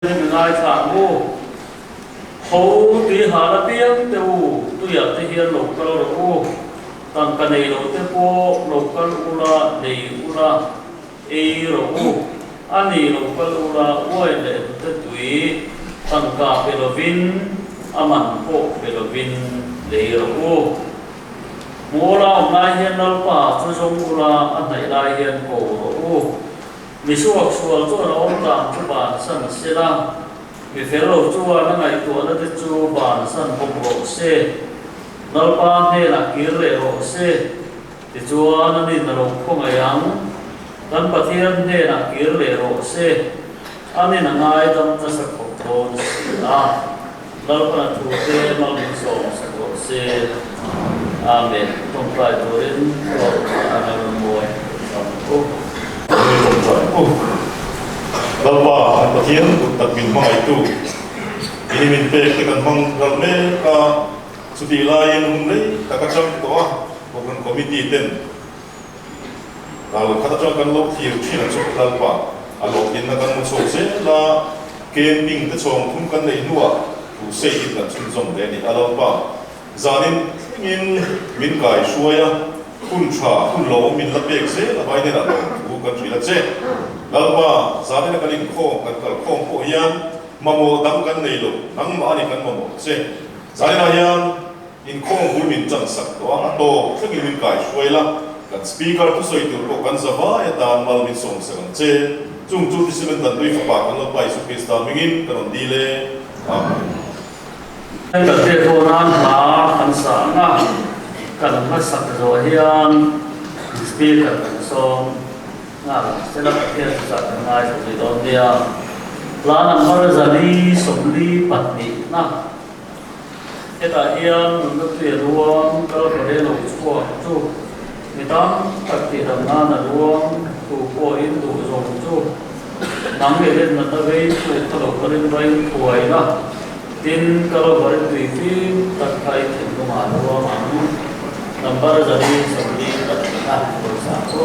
Mi ngaithla ang u. Ho tui hal apiang te u, tuiah te hian lo kal rawh u. Tangka nei lo te pawh lo kal ula, nei ula, ei rawh u. A ni lo kal ula, uain leh hnute tui tangka pe lovin, a man pawh pe lovin lei rawh u. Hmuh ula awm lai hian Lalpa chu zawng ula, a hnaih lai hian ko rawh u. Mi suak sual chuan a awm dan chu bansan se la, mi fel lo chuan a ngaihtuahna te chu bansan bawk rawh se. Lalpa hnenah kir leh rawh se, tichuan a nin a lo khawngaih ang. Kan Pathian hnenah kir leh rawh se, a nin a ngaidam nasa khawp dawn si a. Lalpan a thu te mal min sawm sak rawh se. Amen. Tawngtai turin Lalpa a rawn mawi ang u. Kan tawngtai u. Lalpa kan Pathian kut tak min hmangaihtu i min pek te kan hmang ral mek a, chutih laiin hun rei tak atang tawh a Kohhran Committee ten ral khat atang kan lo thlir thin a chu Lalpa a lawhtinna kan hmu chhuak zel a, camping te chhawng thum kan neih hnuah thu seiin kan chhunzawm ve a ni a Lalpa. Zanin thlengin min kai hruai a, hun tha, hun lo min la pek zel a vai hnenah lawmthu kan hrilh a che. Lalpa, zanina kan inkhawm, kan kalkhawm pawh hian mamawh dang kan nei lo, nangmah a ni kan mamawh che. Zaninah hian inkhawm bul min chan sak tawh a, a tawp thlengin min kai hruai la, kan speaker thusawi tur pawh kan za vai atan mal min sawm sak ang che. Chung chu Testament Danpui Fapa kan Lalpa Isu Krista hmingin kan rawn dil e. Amen. Kan pek ho nan hla kan sa ang a, kan hla sak zawh hian speaker kan sawm nghal ang se la Pathian chutah kan ngaithla zui dawn nia. Hla number 442 na hetah hian nunna tui a luang kal ka rel lo chhuak chu mi tam tak tihdam nan a luang tu pawhin duh zawng chu Nang leh let natna vei chu ka lo kalin vain thuai la, tin ka lo varin tui fim tak kha i thinlungah a luang ang. Number 442 na pawisa chu.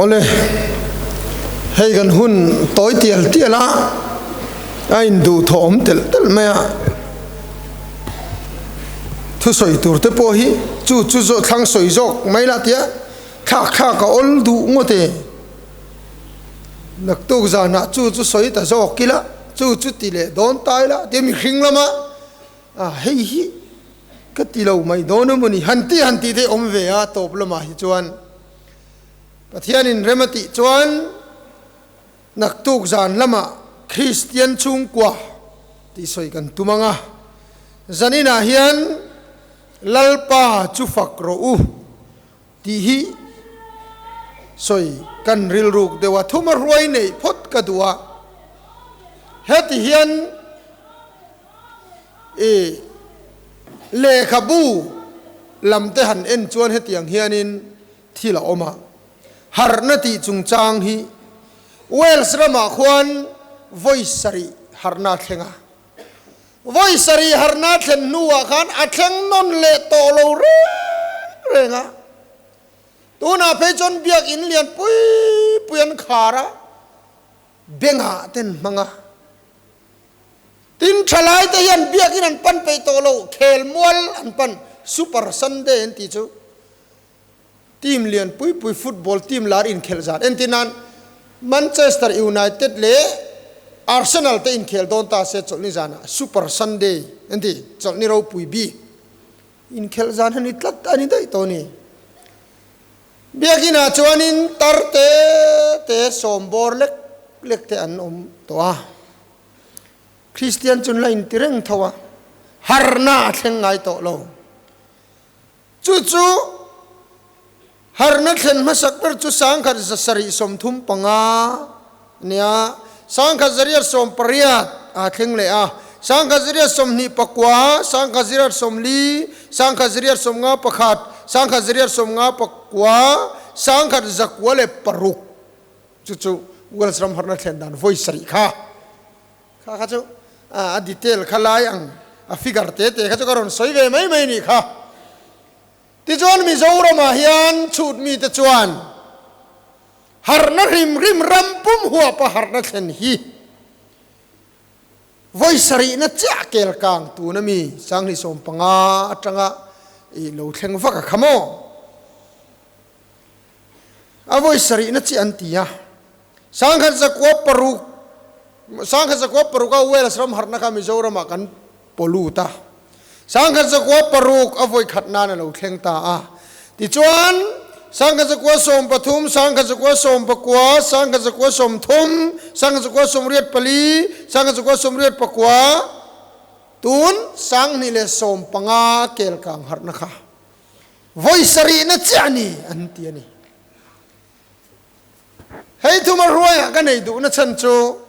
Awle, hei kan hun tawi tial tial a, a induhthawh awm telh telh mai a, thusawi tur te pawh hi chu chu zawh thlang sawi zawk mai lah tia thlak thlak a awl duh ngawt e. Naktuk zanah chu chu sawi ta zawk ila, chu chu ti leh dawn ta ila tia mihring lama a hei hi ka ti lo mai dawn emaw ni han ti han tih te awm ve a tawp lamah hi chuan Pathianin rem a tih chuan naktuk zan lamah Kristian chhungkua tih sawi kan tum ang a, zaninah hian Lalpa chu fak rawh u tih hi sawi kan rilruk deuh a, thuma hruai neih phawt ka duh a, heti hian i lehkhabu lam te han en chuan hetiang hianin thil a awm a, harhna tih chungchang hi Wales ramah khuan vawi sarih harhna a thleng a. Vawi sarih harhna thlen hnuah khan a thleng nawn leh tawh lo reng reng a. Tunah phei chuan biakinn lian pui pui an khar a, bengah te an hmang a. Tin, thalai te hian biakinn an pan peih tawh lo, khelmual an pan, Super Sunday an tih chu. Team lian pui pui football team lar inkhelh zan entir nan Manchester United leh Arsenal te inkhel dawn ta se chawlhni zanah Super Sunday an ti, chawlhni ropui bik inkhelh zan a ni tlat a ni daih tawh a ni. Biakinah chuanin tar te te sawm bawr lek lek te an awm tawh a, Kristian chun la inti reng tho a, harna a thleng ngai tawh lo. Chu chu harna thlen hmasak ber chu sangkhat zasarih 35 a ni a, sangkhat zariat 18 aa thleng leh a, sangkhat zariat 29, sangkhat zariat 40, sangkhat zariat 51, sangkhat zariat 59, sangkhat 96. Chu chu Wales ram harna thlen dan vawi sarih kha. Kha kha chu a detail kha lai ang a figure te te kha chu ka rawn sawi ve mai mai nih kha. Tichuan Mizoramah hian chhut mite chuan harhna hrim hrim ram pum huapa harhna thlen hi vawi sarihna chiah kel kang tuna mi Sanghnih 15 atanga i lo thleng vak a kha maw? A vawi sarihna chiah an ti a. Sangkhat zakua paruk Sangkhat zakua paruk a Wales ram harhna kha Mizoramah kan pollute a. Sangkhat zakua paruk a vawi khat nan a lo thleng ta a. Tichuan, sangkhat zakua 13, sangkhat zakua 19, sangkhat zakua 30, sangkhat zakua 84, sangkhat zakua 89, tun 2015 kel kang harhna kha Vawi sarihna chiah a ni an ti a ni. Hei thuma hruaiah ka nei duhna chhan chu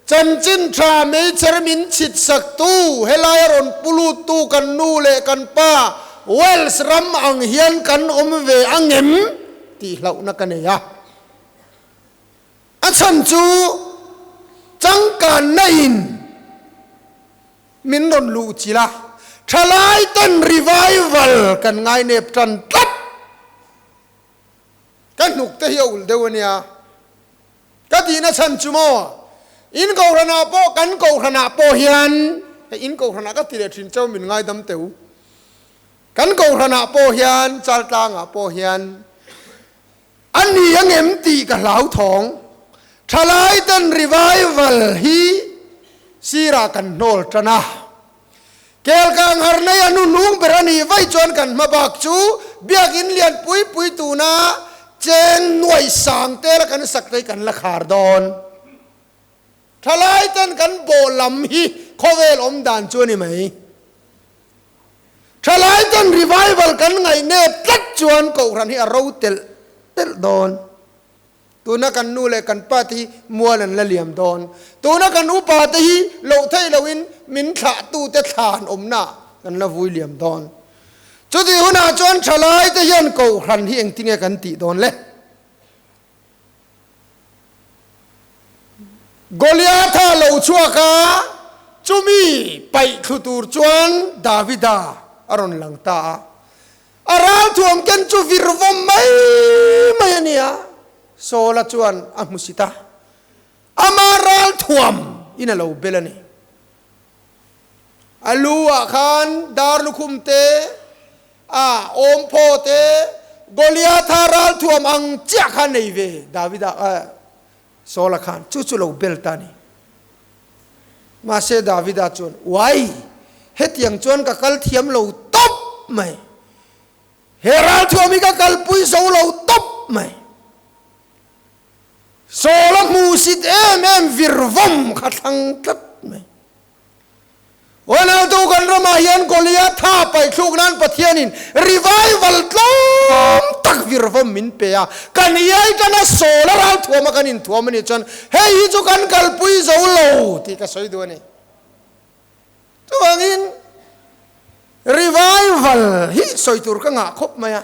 chanchin tha meichher min chhit saktu helaia rawn pu luttu kan nu leh kan pa Wales ram ang hian kan awm ve angem tih hlauhna ka nei a. A chhan chu changkanna in Min rawn luh chilh a, thalai ten revival kan ngainep tan tlat. Ka hnuk te hi a ulh deuh a nia. Ka tihna chhan chu maw, in kohhranah pawh kan kohhranah pawh hian, hei in kohhranah ka ti leh thin cheu min ngaidam teu. Kan kohhranah pawh hian, Chaltlangah pawh hian a ni angem tih ka hlauthawng. Thalai ten revival hi sirah kan hnawl tan a. Kelkang har nei a hnuhnung ber a nih vaih chuan kan hma bak chu biakinn lian pui pui tuna cheng nuaih sang tela kan sak te hi kan la khar dawn. Thalai ten kan bawh lam hi khawvel awm dan chu a ni mai. Thalai ten revival kan ngaihnep tlat chuan kohhran hi a ro telh telh dawn. Tuna kan nu leh kan pa te hi mual an la liam dawn. Tuna kan upa te hi loh theih lohin min thlahtu te thlan awmna kan la vui liam dawn. Chutih hunah chuan thalai te hian kohhran hi engtinge kan tih dawn le? Goliatha lo chhuak a, chumi paih thlu tur chuan Davida a rawn lang ta a. A ralthuam ken chu vir vawm mai mai a ni a. Saula chuan a hmusit a, ama ralthuam in a lo bel a ni. A lu ah khan dar lukhum te, a awmphaw te, Goliatha ralthuam ang chiah kha nei ve Davida, Saula khan chu chu lo bel ta a ni. Mahse Davida chuan, Uai! Hetiang chuan ka kal thiam lo tawp mai. He ralthuam hi ka kalpui zo lo tawp mai. Saula hmuhsit em em vir vawm kha thlang tlat mai. Ronaldo kan ramah hian Goliath tha paih thluk nan Pathianin revival tlawm tak vir vawm min pe a, kan iai tan a Saula ralthuam a kan inthuam a nih chuan hei hi chu kan kalpui zo lo tih ka sawi duh a ni. Chuvangin revival hi sawi tur ka ngah khawp mai a.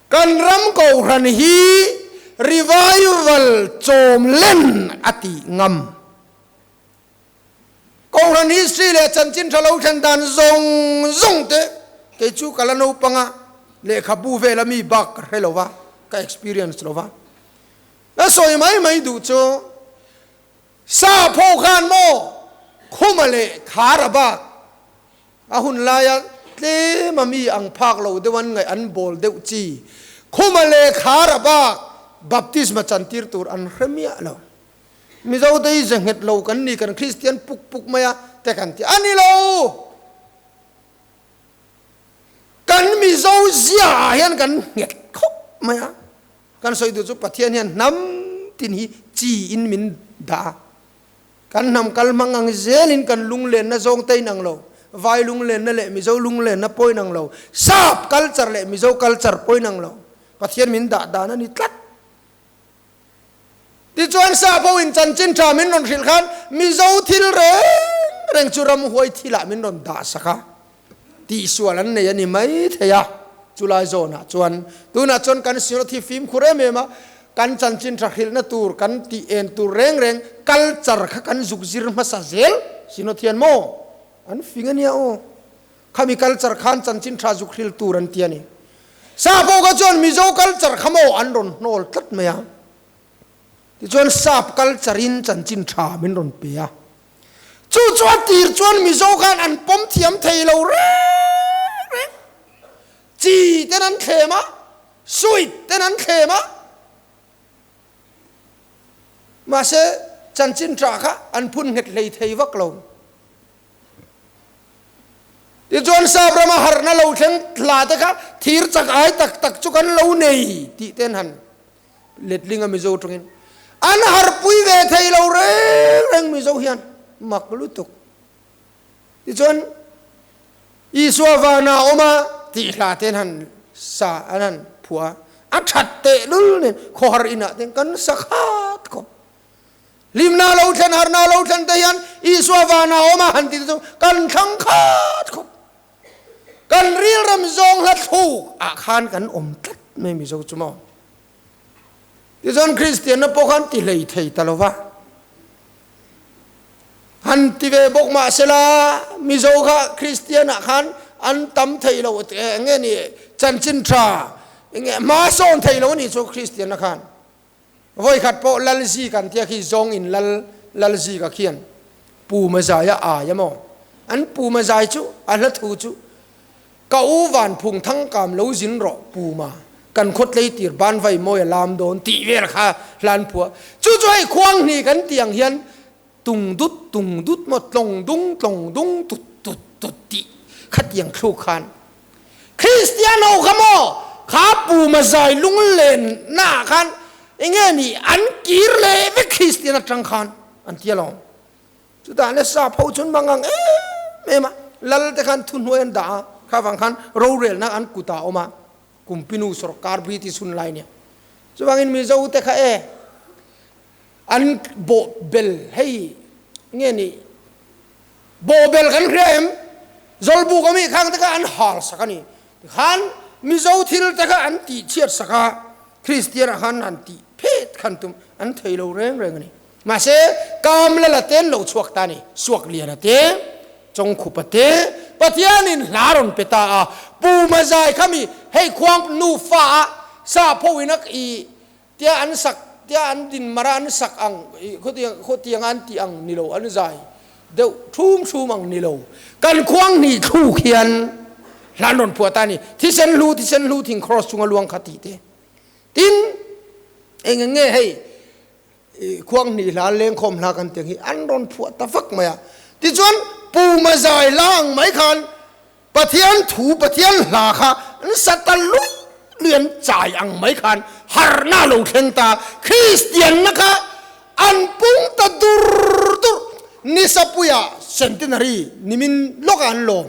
Kan ram kohhran hi revival chawm len a tih ngam. Kohhran history leh chanchin tha lo thlen dan zawng zawng te kei chu ka la naupang a, lehkhabu vela mi bak ka hre lo va, ka experience lo va. Ka sawi mai mai duh chu Sap ho khan maw Khuma leh Khara bak a hun laia tlema mi ang phak lo deuh an ngaih an bawl deuh chi Khuma leh Khara bak baptisma chantir tur an hre miah lo. Mizo te hi ze nghet lo kan ni kan Kristian puk puk mai a te kan ti a ni lo. Kan Mizo zia ah hian kan nghet khawp mai a. Kan sawi duh chu Pathian hian hnam tin hi chi in min dah a, kan hnam kal hmang ang zelin kan lunglenna zawng te inang lo, vai lunglenna leh Mizo lunglenna pawh inang lo, sap culture leh Mizo culture pawh inang lo, Pathian min dah dan a ni tlat. Tichuan sap ho in chanchin tha min rawn hrilh khan Mizo thil reng reng chu ramhuai thilah min rawn dah sak a. Tihsual an nei a ni mai thei a, chulai zawnah chuan tunah chuan kan Synod hi fimkhur em em a, kan chanchin tha hrilhna tur, kan tih en tur reng reng culture kha kan zuk zir hmasa zel Synod hian maw an fing a nia aw, khami culture khan chanchin tha zuk hril tur an ti a ni. Sap ho kha chuan Mizo culture kha maw an rawn hnawl tlat mai a, tichuan sap culture in chanchin tha min rawn pe a. Chu chu a tir chuan Mizo khan an pawm thiam thei lo reng reng. Chi ten an thlem a, sweet ten an thlem a. Mahse, chanchin tah kha an phun nghet hlei thei vak lo. Tichuan sap rama harhna lo thleng hla te kha thir chak ai tak tak chu kan lo nei tih ten han Letlinga Mizo tawngin an harpui ve thei lo reng reng Mizo hian mak lutuk. Tichuan Isua vana awm a tih hla ten han sa an han phua a that teh lul nen khawhar inah ten kan sa khat khawp. Hlimna lo thlen harna lo thlen te hian Isua vana awm a han ti te chu kan thlang khat khawp. Kan rilrem zawng hla thluk ah khan kan awm tlat mai Mizo chu maw? Tichuan Kristianna pawh khan ti hlei thei ta lo va. Han ti ve bawk mah sela Mizo kha Kristian ah khan an tam thei lo enge ni chanchin tha enge hma sawn thei lo ni chu Kristianna khan. Vawikhat pawh Lalzi kan tia khi zawng in Lal Lalzi ka khian Pu Mazai a ai a maw? An Pu Mazai chu a hla thu chu Ka u van phung thang kam lo zin rawh Pu Ma kan khaw tlei tir ban vai mawi a lam dawn tih vel kha hlan phua chu chu hei khuang hnih kan tih ang hian tung dut tung dut maw tlawng dung tlawng dung tut tut tut tih khatiang thluk khan Kristian ho kha maw kha Pu Mazai lunglen na ah khan enge ni an kir leh vek Kristian atang khan an ti alawm. Chutah le sap ho chun mang ang em em a, lal te khan thuhnuai an dah a, kha vang khan rorelna an kut ah a awm a, Kumpinu sorkar British hun lai nia. Chuvangin Mizo te kha e an bawh bel hei nge ni Bawhbel kan hria em? Zawlbuk ami khang te kha an hal sak a ni. Tikhan Mizo thil te kha an tih chhiat sak a, Kristian ah khan an tih phet khan tum an thei lo reng reng a ni. Mahse, Kamlala te an lo chhuak ta a ni. Suakliana te, Chawngkhupa te, Pathianin hla rawn pe ta a, Pu Mazai kha mi hei khuang nufa a Sap ho in a i tia an sak tia an din mar a an sak ang i khawtiang khawtiang a an tih ang ni lo an zai deuh thum thum ang ni lo. Kan khuang hnih thluk hian hla an rawn phuah ta a ni. Thisen hlu thisen hlu thing cross chunga luang kha tih te. Tin eng eng nge hei Khuang hnih hla lengkhawm hla kan tih ang hi an rawn phuah ta vak mai a. Tichuan Puma zai hla ang mai khan Pathian thu Pathian hla kha an sa ta luih luih an chai ang mai khan harhna a lo thleng ta. Kristianna kha an pung ta dur dur. Nisapuia Centenary nimin lawkah an lawm.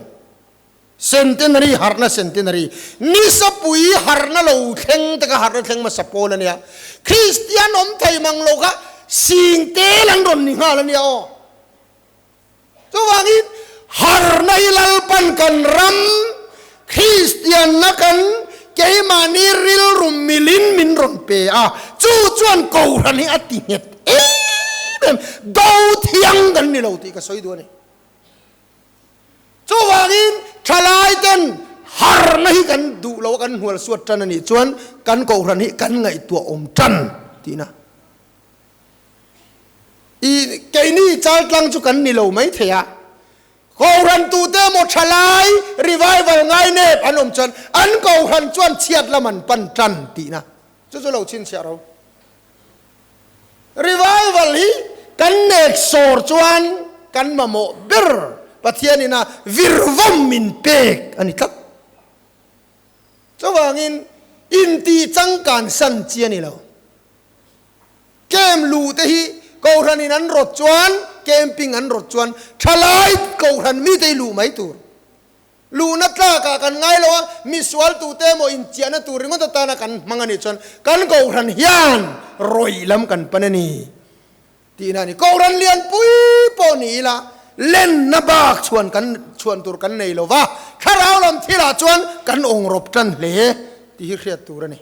Centenary harhna Centenary Nisapui harhna lo thleng te kha harhna thleng hmasa pawl a nia. Kristian awm thei mang lo kha sing tel an rawn ni nghal a nia aw. Chuvangin harhna hi Lalpan kan ram Kristianna kan keimahni rilru milin min rawn pe a, chu chuan Kohhran hi a ti nghet em em, do thiang kan ni lo tih ka sawi duh a ni. Chuvangin thalaiten harna hi kan duh lo a, kan hnual suat tan a nih chuan kan Kohhran hi kan ngaihtuah awm tan tihna. I keini chaltlang chu kan ni lo mai thei a, Kohhran tute emaw thalai revival ngai nep an awm chuan an Kohhran chuan chhiat lam an pan tan tihna. Chu chu lo chhinchhiah ro. Revival hi kan nek sawr chuan kan mamawh ber Pathianin a virvawm min pek a ni tlat. Chuvangin intih changkan san chi a ni lo. Camp luh te hi Kohhranin an rawt chuan, camping an rawt chuan thalai Kohhran mite hi luh mai tur. Luhna tlakah kan ngai lo a, misual tute emaw inchiahna tur ringawt atana kan hmang a nih chuan kan Kohhran hian rawih lam kan pan a ni tihna a ni. Kohhran lianpui pawh ni ila lenna bak chhuan kan chhuan tur kan nei lo va, thlarau lam thilah chuan kan awngrawp tan hle tih hi hriat tur a ni.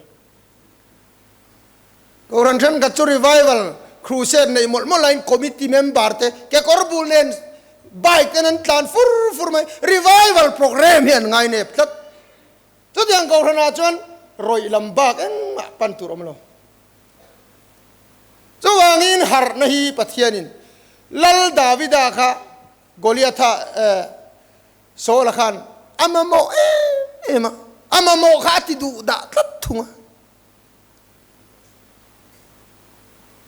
Kohhran thenkhat chu revival crusade neih mawlh mawlh laiin committee member te kekawr bul nen bike ten an tlan fur fur mai. Revival program hi an ngai nep tlat. Chutiang kohhranah chuan rawih lam bak engmah pan tur awm lo. Chuvangin harhna hi Pathianin Lal Davida kha Goliatha Saula khan a mamawh em em a, a mamawh kha a ti duh dah tlat thung a.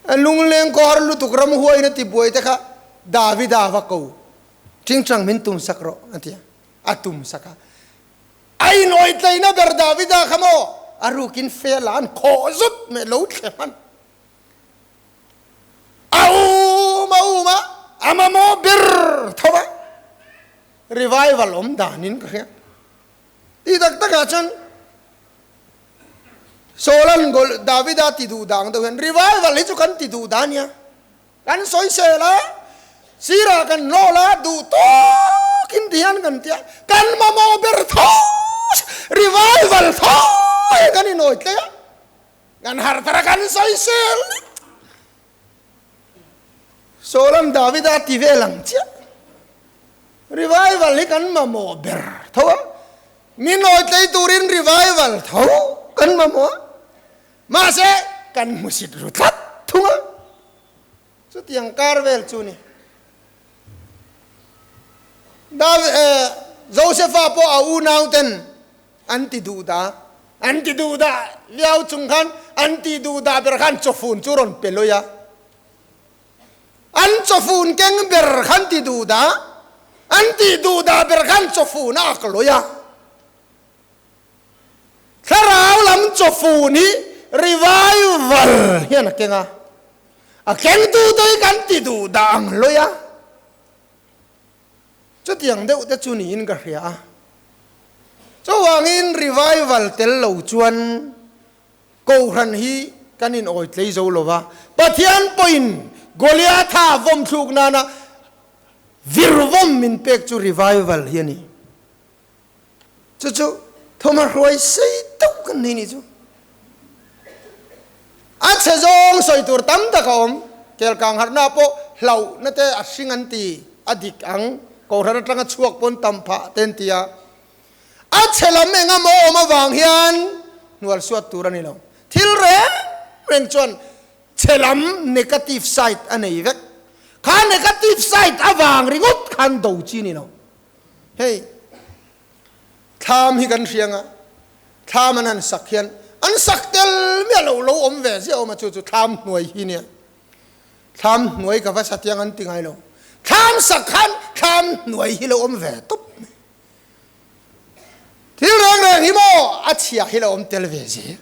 A lungleng kawr lutuk ramhuaiin a ti buai te kha Davida va ko, Tingtang min tum sak rawh a ti a, a tum sak a. A inawitleina ber Davida kha maw a rukin fel a an khawh zut mai lo thle hman. A um a um a, a mamawh ber tho a, revival awm danin ka hria. Tih tak takah chuan Saul-a'n Davida ti duh dang deuh hian revival hi chu kan ti duh dan nia. Kan sawisel a, sirah kan hlawl a, duh tawkin ti hian kan ti a, kan mamawh ber tho, revival tho hi kan inawi tlei a. Kan harh thar a kan sawisel ni. Saul-a'n Davida ti vel ang chiah. Revival hi kan mamawh ber tho a. Mi nawitlei turin revival tho kan mamawh a. Mahse, kan hmusit ru tlat thung a. Chutiang kar vel chu ni. David, eh, Josepha pawh a unauten An ti duh dah. An ti duh dah viau chung khan an ti duh dah ber khan chawfun chu rawn pe lawih a. An chawfun keng ber khan ti duh dah. An ti duh dah ber khan chawfun a ak lawih a. Thlarau lam chawfun hi revival hian a keng a. A kengtu te hi kan ti duh dah ang lawih a. Chutiang deuh te chu niin ka hria a. Chuvangin revival tel lo chuan Kohhran hi kan inawi tlei zo lo va. Pathian pawhin Goliatha vawmthluk nana vir vawm min pek chu revival hi a ni. Chu chu thawm a hruai sei deuh kan nei nih chu. A chhe zawng sawi tur tam tak a awm. Kelkang harhna pawh hlauhna te a hring an ti, a dik ang. Kohhran atanga chhuak pawn tam phah te an ti a. A chhe lam eng emaw awm avang hian hnual suat tur a ni lo. Thil reng reng chuan chhe lam, negative side, a nei vek. Kha negative side avang ringawt khan do chi a ni lo. Hei, thlam hi kan hriang a, thlam an han sak hian an sak tel miah lo, lo awm ve ziah awm a, chu chu thlam hnuai hi nia. Thlam hnuai ka va sa tiang an ti ngai lo. Thlam sak khan thlam hnuai hi lo awm ve tawp mai. Thil reng reng hi maw a chhia hi lo awm tel ve zel.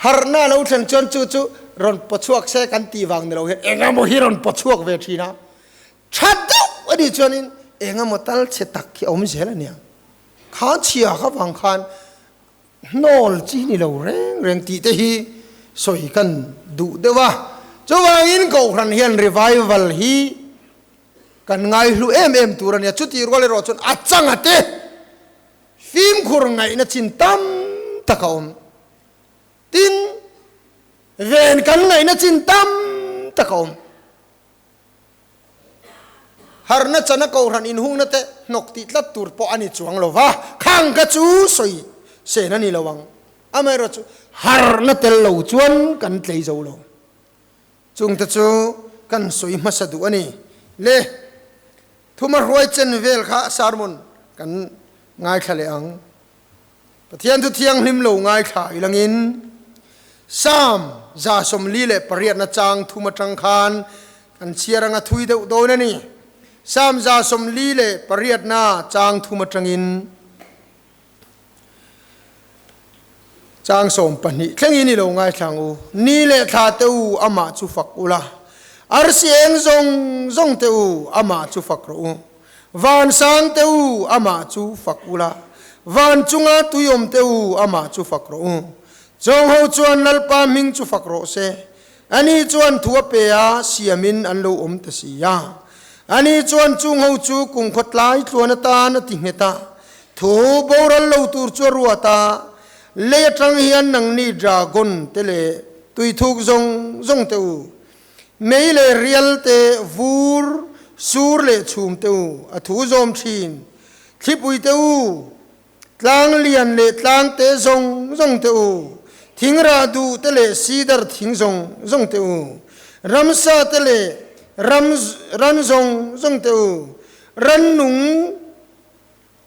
Harhna lo thlen chuan chu chu rawn paw chhuak se kan tih vang ni lo hian eng emaw hi rawn paw chhuak ve thin a. Tha deuh a nih chuanin eng emaw tal chhe tak hi a awm zel a nia. Kha chhia kha vang khan hnawl chi ni lo reng reng tih te hi sawi kan duh deuh a. Chuvangin Kohhran hian revival hi kan ngaihlu em em tur a nia. Chutih rual erawh chuan a changa te fimkhur ngaihna chin tam tak a awm. Tin, ven kan ngaihna chin tam tak a awm. Harhna chana Kohhran inhungna te hnawk tih tlat tur pawh a ni chuang lo va, khang kha chu sawi sen a ni lo ang. Amaherawhchu harhna tel lo chuan kan tlei zo lo. Chungte chu kan sawi hmasa duh a ni. Le, thuma hruai chen vel kha sermon kan ngaithla leh ang. Pathian thu thianghlim lo ngaithla ilangin Psalm 48na chang thum atang khan kan chhiar anga thui deuh dawn a ni. Psalm 48na chang thum atangin Chang 12 thlengin i lo ngaithla ang u. Ni leh thla te u, amah chu fak ula. Arsi eng zawng zawng te u, amah chu fak rawh u. Van sang te u, amah chu fak ula. Van chunga tui awm te u, amah chu fak rawh u. Chawngho chuan Lalpa hming chu fak rawh se. Ani chuan thu a pe a, siamin an lo awm ta si a. Ani chuan chungho chu kumkhaw tlai tluan atan a ti nghet a, thu boral lo tur chu a ruat a. Lei atang hian nangni dragon te leh tuithuk zawng zawng te u, mei leh rial te, vur, sur leh chhum te u, a thu zawm thin, thlipui te u, Tlang lian leh tlang te zawng zawng te u, thing rah duh te leh sidar thing zawng zawng te u, ramsa te leh ram ran zawng zawng te u, rannung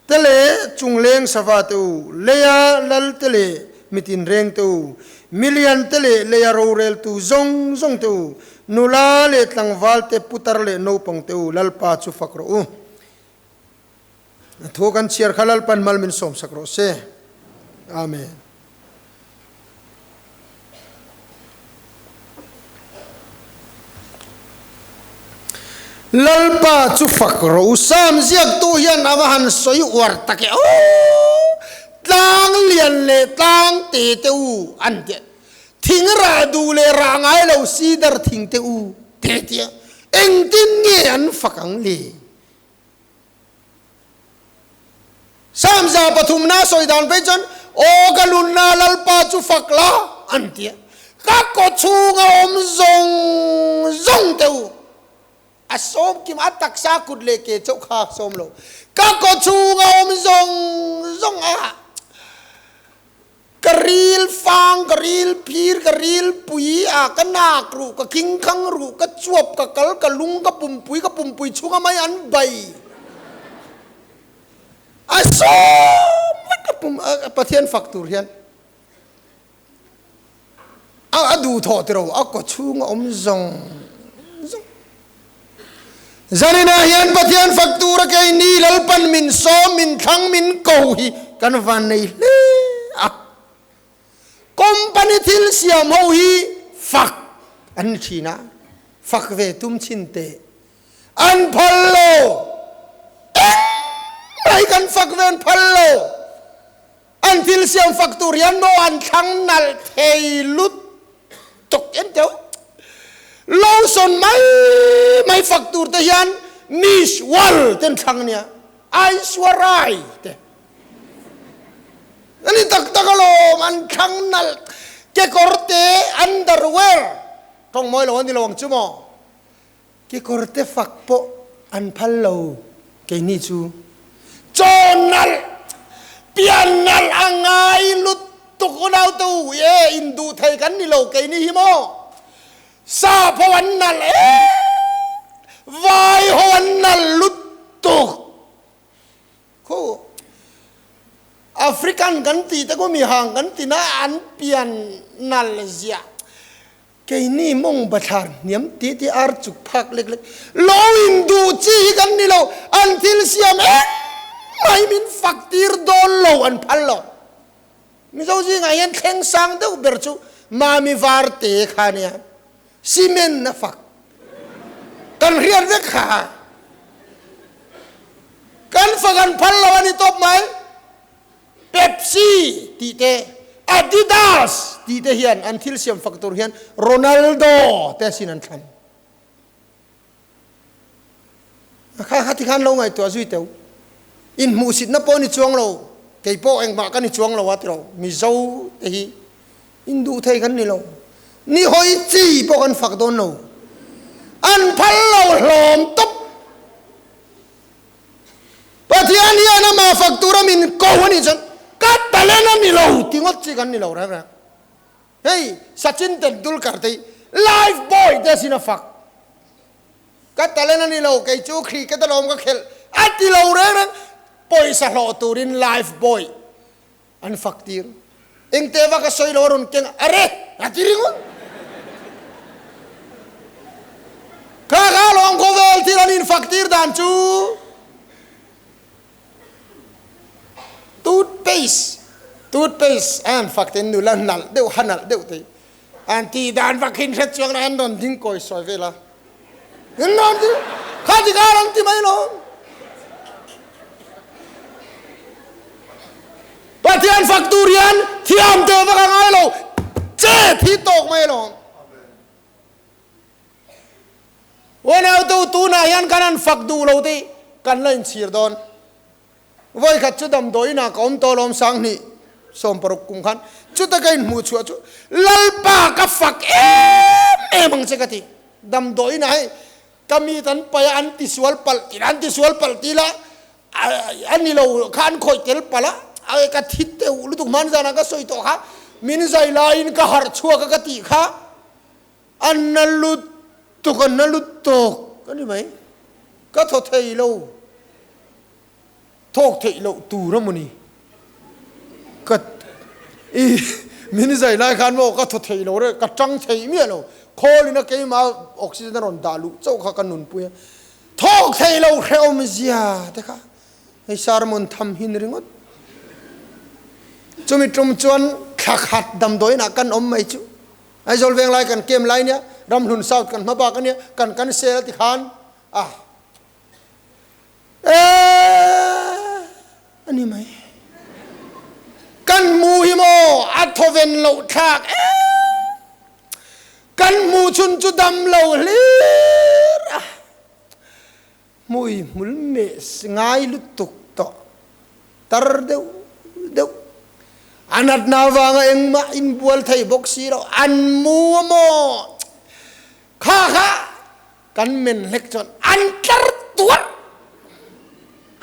te leh chungleng sava te u, leia lal te leh mitinreng te u, milian te leh leia roreltu zawng zawng te u, nula leh tlangval te, putar leh naupang te u, Lalpa chu fak rawh u. A thu kan chhiar kha Lalpan mal min sawmsak rawh se. Amen. Lalpa chu fak rawh u. Sam ziaktu hian a va han sawi uar tak e. Aw! Tlang lian leh tlang te te u an ti a. Thing rah duh leh rah ngai lo sidar thing te u te ti a. Engtin nge an fak ang le? Psalm 103 na sawi dan phei chuan, Aw ka lunna Lalpa chu fak la, an ti a. Ka kaw chhunga awm zawng zawng teh u. A sawm kim a taksa kut leh ke chauh kha a sawm lo. Ka kaw chhunga awm zawng zawng a. Ka ril fang, ka ril phir, ka ril pui a, ka nak ruh, ka khingkhang ruh, ka chuap, ka kal, ka lung, ka pumpui, ka pumpui chhunga mai an bai. A sawm vek ka pum, Pathian fak tur hian a a duh thawh tiro, a kaw chhunga awm zawng zawng. Zaninah hian Pathian fak tura keini Lalpan min sawm, min thlang, min ko hi kan van nei hle a. Company thil siam ho hi fak an ni thin a, fak ve tum chin teh an phal lo. Engmah hi kan fak ve an phal lo. An thil siam fak tur hian maw an thlang nalh thei lutuk em teu. Lotion mai mai fak tur te hian Miss World te an thlang ania, Aishwarya te. Ani tak tak alawm an thlang nalh kekawr te underwear tawng mawi lo an ni lo ang chu maw. Kekawr te fak pawh an phal lo keini chu. Chaw nalh pian. Pian nalh a ngai lutuk unau te u e induh thei kan ni lo keini hi maw sap ho an nalh em vai ho an nalh lutuk khu African kan tih te khu mihang kan ti na an pian nalh ziah Keini mawng bathlar hniam ti ti ar chuk phak lek lek lo in duh chi hi kan ni lo, an thil siam engmah hi min fak tir dawn lo, an phal lo. Mizo zingah hian thleng sang deuh ber chu Mami Varte kha nia, cement a fak kan hriat vek kha, kan fak an phal lo a ni tawp mai. Pepsi tih te, Adidas tih te hian an thil siam fak tur hian Ronaldo te asin an thlan. A kha kha tikhan lo ngaihtuah zui teu. Inhmuhsitna pawh ni chuang lo, kei pawh engmah ka ni chuang lo a tiro, Mizo te hi induh thei kan ni lo. Ni hawi chi pawh kan fak dawn lo. An phal lo hlawm tawp. Pathian hian amah fak tura min ko a nih chuan ka talent a ni lo ti ngawt chi kan ni lo reng reng. Hei Sachin Tendulkar te hi life boy te asin a fak. Ka talent a ni lo kei chu cricket alawm ka khelh a ti lo reng reng. Pawisa hlawh turin life boy an fak tir. Engte vak a sawi lo a rawn keng a, Are! A ti ringawt. Kha kha lawng khawvel thil an infak tir dan chu toothpaste, toothpaste a han fak te nula nalh deuh ha nalh deuh te an tih dan vak hin hret chuang an rawn ding kawi sawi vel a. An rawn ti kha ti kha an ti mai lo. Pathian fak tur hian thiam teh vak a ngai lo, chet hi tawk mai lo. Unautu tunah hian kan han fak duh lo te kan la inchhir dawn. Vawikhat chu damdawi inah ka awm tawh lawm 2016 kum khan chuta ka inhmuh chhuah chu Lalpa ka fak em em ang che ka ti. Damdawi inah hei ka mi tan paih a an tisual palh ti la an tisual palh ti la a ni lo kha an khawih tel palh a ka thi teuh lutuk hman zanah ka sawi tawh kha min zai laiin ka harh chhuak a ka tih kha a na lutuk a na lutuk a ni mai ka thaw thei lo. Thawk theih loh tur a mawni? Ka i min zai lai khan maw ka thaw thei lo reh, ka tang thei miah lo. Khawl in a keimah oxygen a rawn dah luh chauh kha ka nunpui a. Thawk thei lo hrehawm zia te kha hei sermon tham hin ringawt. Chumi tum chuan thla khat damdawiin ah kan awm mai chu. Aizawl veng lai kan kem lai nia, Ramhlun South kan hma bak ania, kan kan sel a ti khan a. Eeh a ni mai. Kan hmu hi maw a thawven loh thlak em. Kan hmu chhun chu dam lo hlir a. Hmui hmul meh ngai lutuk tawh tar deuh deuh. A natna avanga engmah inbual thei bawk si lo. An mu a maw kha kha. Kan men hlek chuan an tlar tuarh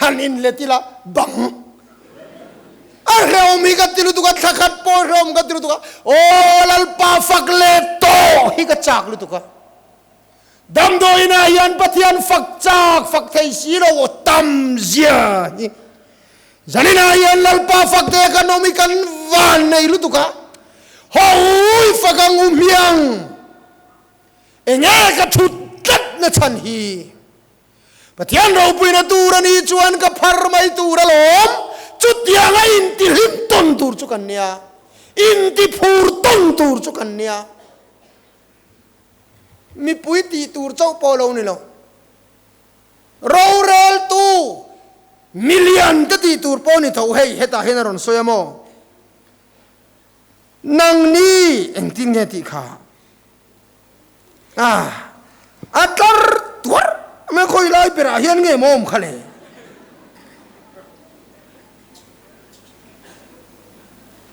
han in let ila bang a hrehawm hi ka ti lutuk a, thla khat pawh hrehawm ka ti lutuk a, aw Lalpa fak leh tawh hi ka chak lutuk a, damdawiinah hian Pathian fak chak fak thei si lo aw tam zia hi zaninah hian Lalpa fak te kan awm hi kan van nei lutuk a, hawi fak ang u hmiang. Enge ka thut tlat na chhan hi? Pathian ropuina tur a nih chuan ka phar mai tur alawm. Chutianga intihlim tawn tur chu kan nia, intiphur tawn tur chu kan nia. Mipui tih tur chauh pawh lo ni lo. Roreltu milian te tih tur pawh ni tho hei hetah hian a rawn sawi a maw? Nangni engtin nge tih kha a tlar tuar mai khawi lai berah hian nge maw awm kha le?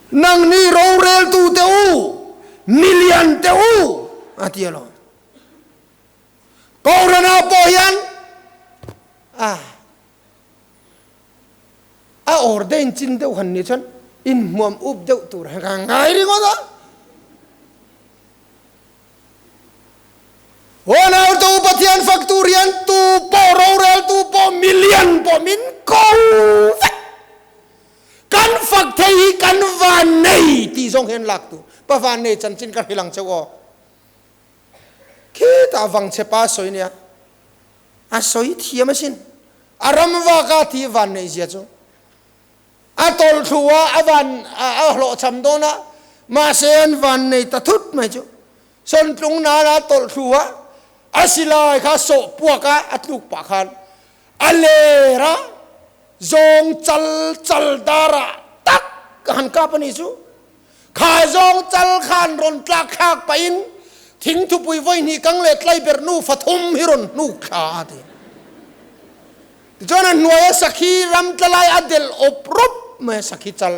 Nangni roreltu te u, milian te u a ti alawm. Kohhranah pawh hian a. A ordain chin deuh han nih chuan inhmuam up deuh tur hi ka ngai ringawt a. Aw tu Pathian fak tur hian tu pawh rorel tu pawh million pawh min ko vek. Kan fak thei hi kan van nei tih zawng hian lak tur. Pa van nei chanchin ka hrilh ang cheu aw. Khitah vangchhe pa sawi nia. A sawi thiam asin. A ram vaka thi van neih zia chu. A tawlh thlu a, a van a hlawhchham dawn a, mahse an van nei ta thut mai chu. Sawntlung nana a tawlh thlu a, a silai kha sawh puak a, a tluk pah khan a ler a, zawng chal chal darah tak a han kap a nih chu. Kha zawng chal khan rawn tlak thlak pahin thingthupui vawi hnih kang leh tlai ber nufa thum hi rawn hnuk thla a ti. Tichuan a hnuaia sakhi ram tla lai a delh awp rawp mai a sakhi chal.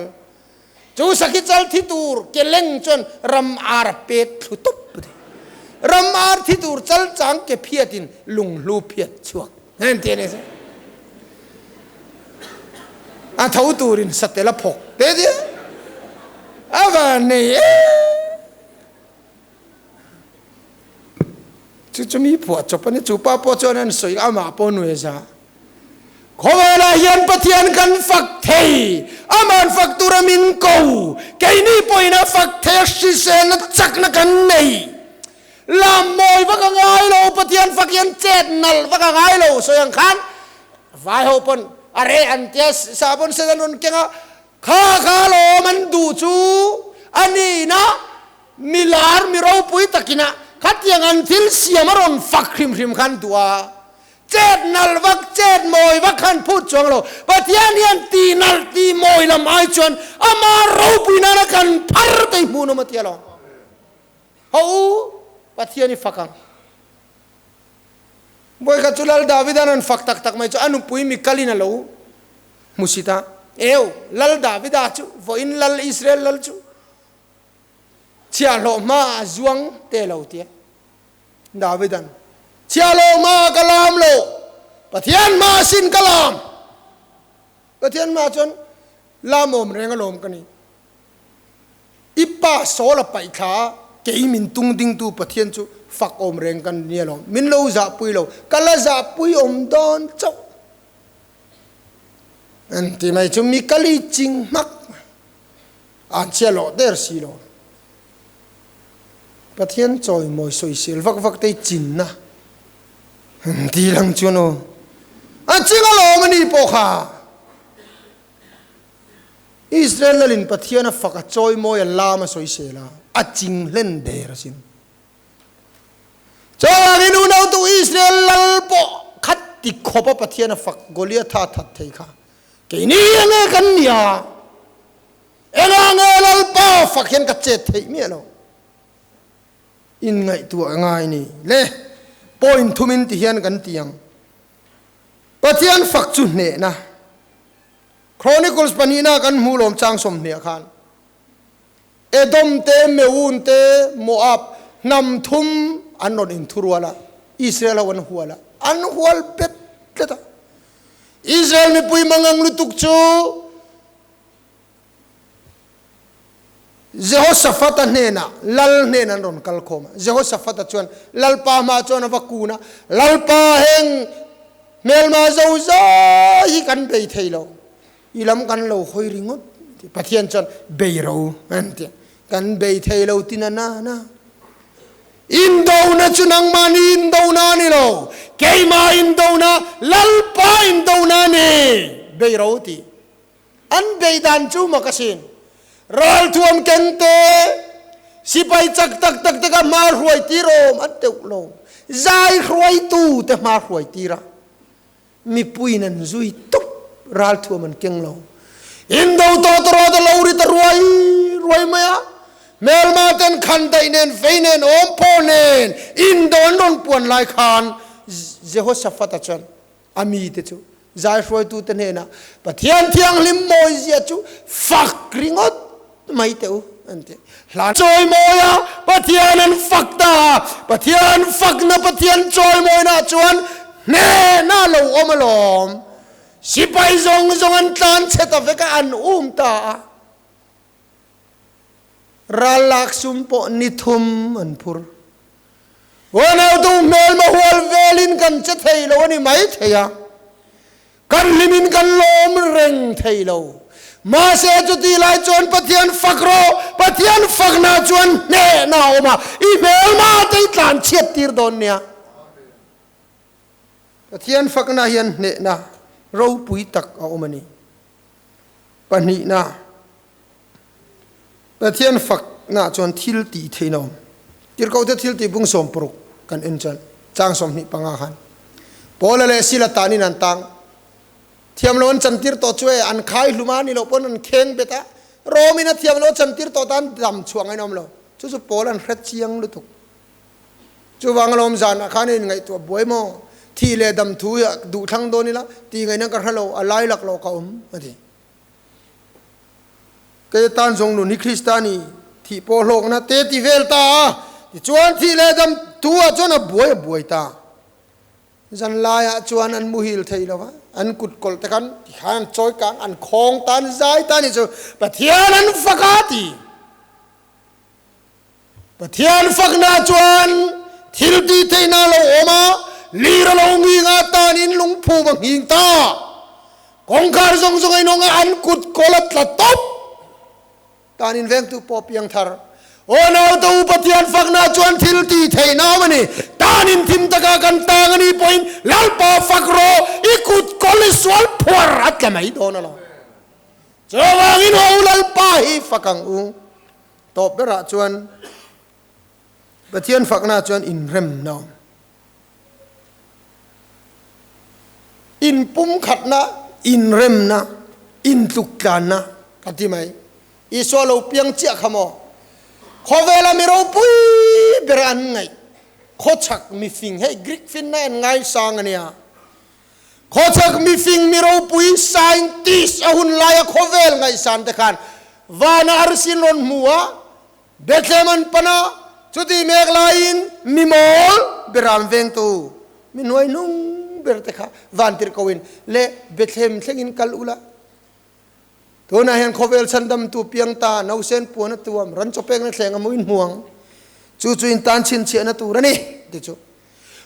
Chu sakhi chal thi tur ke leng chuan ram ar a pet thlu tawp a ti. Ram ar thi tur chal chang ke phiatin lunghlu phiat chhuak. Heng ti a ni se. A tho turin satel a phawk te tia. A van nei e. Chu chu mi phuah chawp a ni. Chu pa pawh chuan an sawi amah pawh nuai za. Khawvelah hian Pathian kan fak thei. Aman fak tura min ko. Keini pawhin a fak thei a hriselna chakna kan nei. Lam mawi vak a ngai lo, Pathian fak hian chet nalh vak a ngai lo sawi ang khan vai ho pawn a reh an tia sahbawn sen an rawn keng a, kha kha lawm an duh chu a nihna milar mi ropui takin a khatiang an thil siam a rawn fak hrim hrim khan duh a, chet nalh vak chet mawi vak khan phut chuang lo, Pathian hian tih nalh tih mawi lam ai chuan ama ropui nana kan phar te hi hmuhnawm a ti alawm. Ho u, Pathian i fak ang. Vawikhat chu Lal Davida'n an fak tak tak mai chu a nupui Mikalin a lo hmu sit a. Eu, Lal Davida chu vawiin Lal Israel Lal chu chhiahhlawh hmaah a zuang te lo ti a. Davida'n, Chhiahhlawh hmaah ka lam lo, Pathian hmaah sin ka lam. Pathian hmaah chuan lam awm reng alawm ka ni. I pa Saul a paih thla a, kei min tung dingtu Pathian chu fak awm reng ka ni alawm. Min lo zahpui lo, ka la zahpui awm dawn chauh. An ti mai chu mi ka li ching hmak mai. An chhia lawh der si lo. Pathian chawimawi sawisel vak vak te hi chinna an ti lang chuan aw. A ching alawm a ni pawh kha. Israel lalin Pathian a fak a chawimawi a lam a sawisel a, a ching hlen der asin. Chuvangin unautu Israel lal pawh khat ti khawp a Pathian a fak Goliatha a that thei kha keini enge kan nia? Enga nge Lalpa fak hian ka chet theih miah lo? Inngaihtuah ngai ni le point thumin ti hian kan ti ang. Pathian fak chu hnehna. Chronicles pahnihna kan hmuh lawm chang 20 khan Edom te, Meun te, Moab hnam thum an rawn inthurual a, Israel ho an hual a, an hual bet tlat a. Israel mipui mangang lutuk chu Jehoshaphat-a hnenah, lal hnenah an rawn kal khawm a. Jehoshaphat-a chuan Lalpa hmaah chuan a va kun a, Lalpa heng hmelma zo zai hi kan bei thei lo, i lam kan lo hawi ringawt ti. Pathian chuan bei ro an ti a, kan bei thei lo ti na na na. Indona chu nangmahni indona a ni lo, keimah indona, Lalpa indona a ni, bei ro ti. An bei dan chu mak asin. Ralthuam keng te, sipai chak tak tak te kha hma hruai tir awm an teuh lo. Zai hruaitu te hma hruai tir a, mipuiin an zui tawp, ralthuam an keng lo. Indo tawh tawh te lo ri ta ruai ruai mai a, hmelma ten khan daih nen, fei nen, awm phaw nen indo an rawn puan lai khan Jehoshaphat-a chuan A mite chu zai hruaitute hnenah Pathian thianghlim mawizia chu fak ringawt mai teh u an ti. Hla chawimawi a Pathian an fak ta a, Pathian fakna Pathian chawimawina chuan hnehna a lo awm alawm. Sipai zawng zawng an tlan chhe ta vek a, an um ta a. Ral lak sum pawh ni thum an phur. Unautu hmelma hual velin kan che thei lo a ni mai thei a, kan hlimin kan lawm reng thei lo. Mahse chuti lai chuan Pathian fak rawh, Pathian fakna chuan hnehna a awm a, i hmelma te i tlan chhiat tir dawn nia. Pathian fakna hian hnehna ropui tak a awm a ni. Pahnihna, Pathian fakna chuan thil tih theihna a awm. Tirhkohte thil tih bung 60 kan en chuan chang 25 khan Paula leh Sila tanin an tang. Thiam lo an chantir tawh chu e, an khai hlum a, ni loh pawn an kheng bet a. Rom in a thiam lo a chantir tawh tan dam chhuah ngaihna awm lo. Chu chu Paul an hre chiang lutuk. Chuvang alawm zanah khan a inngaihtuah buai maw? Thih leh dam thu hi duh thlang dawn ila tih ngaihna ka hre lo, a lai lak lo ka awm, a ti. Kei atan zawng nun hi Krista ni, thih pawh hlawkna te ti vel ta a, tichuan thih leh dam thu ah chuan a buai a buai ta. Zan laiah chuan an muhil thei lo va, an kut kawlh te khan tikhan an chawi kang, an khawng ta, an zai ta a nih chu, Pathian an fak a ti. Pathian fakna chuan thil tih theihna a lo awm a, lir a lo nghing a, tanin lungphum a nghing ta. Kawngkhar zawng zawng a inawng a, an kut kawl a tla tawp. Tanin vengtu pawh piang thar. Aw naute u, Pathian fakna chuan thil tih theihna a awm a ni. Tanin thim taka kan tang a nih pawhin Lalpa fak rawh, i kut kawl i sual phuar a tla mai dawn alawm. Chuvangin aw u Lalpa hi fak ang u. Tawp berah chuan Pathian fakna chuan inremna awm. Inpumkhatna, inremna, intluktlanna ka ti mai. Isua lo piang chiah kha maw? Khawvela mi ropui ber an ngaih khawchhak mifing hei Greek finna en ngaisang a nia. Khawchhak mifing mi ropui scientist a hun laia khawvel ngaihsan te khan vana arsin rawn hmu a, Bethlehem an pan a, chuti mek laiin mi mawl beram vengtu mi hnuai hnung ber te kha vantirh koin le Bethlehem thlengin kal ula, tunah hian khawvel chhandamtu piang ta nausen puan a tuam ran chawpekna thleng a hmuin hmu ang, chu chu in tan chhinchhiahna tur a ni ti chu.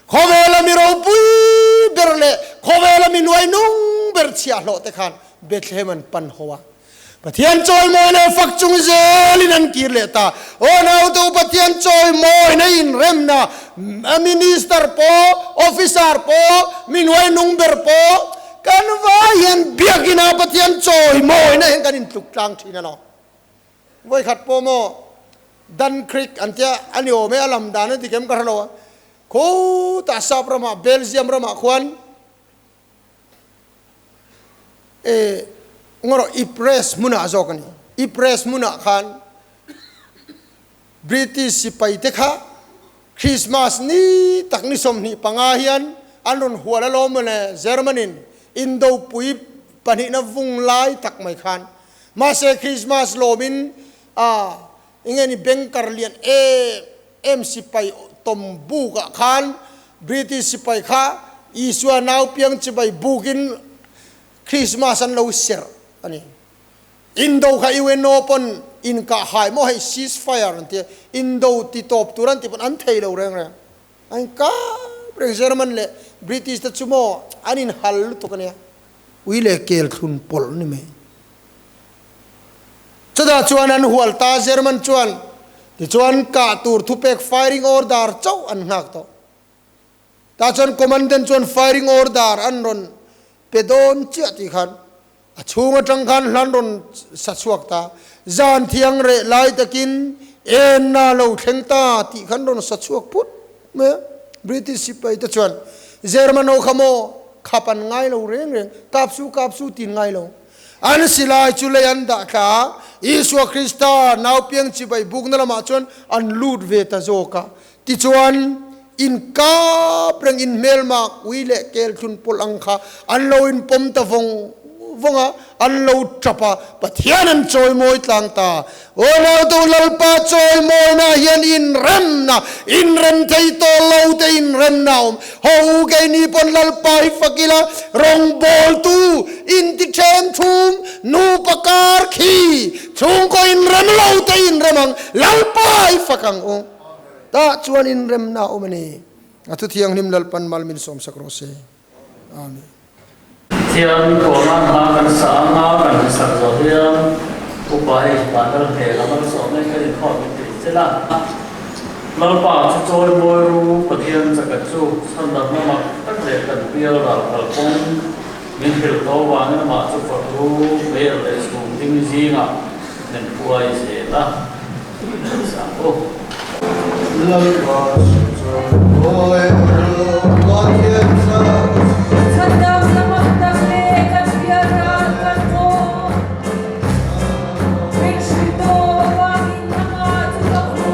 Khawvela mi ropui ber leh khawvela mi nuai nung ber chhiahhlawh te khan Bethlehem an pan ho a. Pathian chawimawi leh fak chung zelin an kir leh ta. Aw naute u Pathian chawimawina inremna minister pawh, officer pawh, mi nuai nung ber pawh kan vai hian biakina Pathian chawimawina hian kan intluk tlang thin a lo. Vawikhat pawh maw Dunkirk an tia a ni awm e, a lam dan a dik em ka hre lo a, khutah sap ramah Belgium ramah khuan e ngaw Ypres hmunah zawk a ni, Ypres hmunah khan British sipai te kha Christmas ni tak ni 25 hian an rawn hual alawm mawle German in Indopui pahnihna vung lai tak mai khan Mahse Christmas lawmin a enge ni banker lian em em sipai tawm buk ah khan British sipai kha Isua nau piang chibai bukin Christmas an lo serh a ni. Indo kha UNO pawn inkah hai maw hei cease fire an tia Indo ti tawp tur an ti pawn an thei lo reng reng. An kap reng German leh British te chu maw an inhal lutuk a nia. Ui leh kel thlun pawlh ni mai. Chutah chuan an hual ta German chuan tichuan kah tur thupek firing order chauh an nghak tawh. Tah chuan commandant chuan firing order an rawn pe dawn chiah tih khan a chhung atang khan hlan rawn sa chhuak ta. Zan thiang reh lai takin enna lo thleng ta tih khan rawn sa chhuak phut mai a. British sipai te chuan German ho kha maw khap an ngai lo reng reng, kap su kap su tin ngai lo. An silai chu lei an dah thla a, Isua Krista naupiang chibai bukna lamah chuan an lut ve ta zawk a. Tichuan, in kap reng in hmelmak ui leh kel thlun pawlh ang kha an lo inpawm ta vawng vawng a, an lo tap a, Pathian an chawimawi tlang ta. Aw naute u Lalpa chawimawina ah hian inremna, inrem thei tawh lo te inremna a awm. Haw u keini pawn Lalpa hi fak ila, rawngbawltu inti then thum, nupa kar khi, chhungkaw inrem lo te inrem ang, Lalpa hi fak ang u. Tah chuan inremna a awm a ni. A thuthianghlim Lalpan mal min sawmsak rawh se. Amen. Thian kawna hna kan sa anga kan sak zawh hian upa hei vanral hmel a malsawm mai kan inkhawm min tih chel a. Lalpa chu chawi mawi ru Pathian chaka chu chhandamna mak tak leh kan pial ral kal kawng min hrilh tho vangin amah chu fak ru hmel leh chhum ding zingah min hruai zel a. Sang u. Lalpa chu chawi mawi ru Pathian chaka chu. Chhandamna mak tak leh kan pial ral kal kawng min hrilh tawh vangin amah chu ka hmu.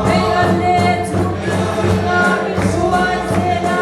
Hei an leh chhung tin zingah min hruai zel a.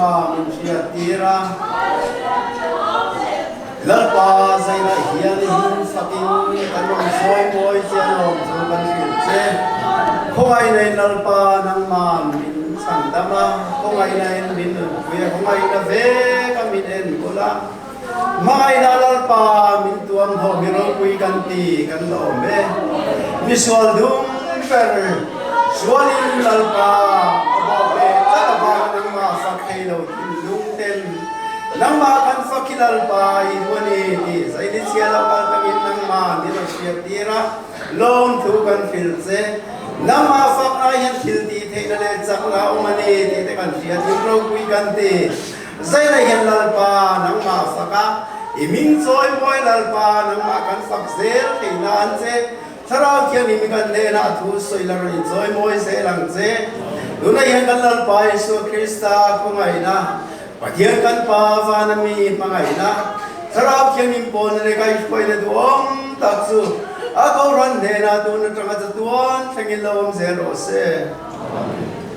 Lalpa min hriattir a. Lalpa zainah hian i hming fakin kan rawn sawi mawi che a lawm chu kan hrilh che. Khawngaihnain Lalpa nangman min chhan dam a, khawngaihnain min nunpui a, khawngaihna vek a min enkawl a. Hmangaihna Lalpa min tuam hlawm hi ropui kan ti kan la awm e. Misual dum ber sualin Lalpa a bawk ve tlat avanga nangmah fak thei lo thinlung ten nangmah kan fak hi Lalpa i duh a ni tih zaini chhia lo kal tangin nangmah min rawn hriat tir a, lawmthu kan hrilh che. Nangmah fakna hian thil tih theihna leh chakna a awm a ni tih te kan hriat hi ropui kan ti. Zaina hian Lalpa nangmah fak a, i ming chawi mawi Lalpa nangmah kan fak zel thei nan che, Thlarau Thianghlim kan hnenah a thu sawi la rawn inchawi mawi zel ang che. Tunah hian kan Lalpa Isua Krista khawngaihna, Pathian kan Pa vana mi hmangaihna, Thlarau Thianghlim pawlna leh kaihhruaina duhawm tak chu a Kohhran hnenah tun atanga chatuan thlengin lo awm zel rawh se. Amen.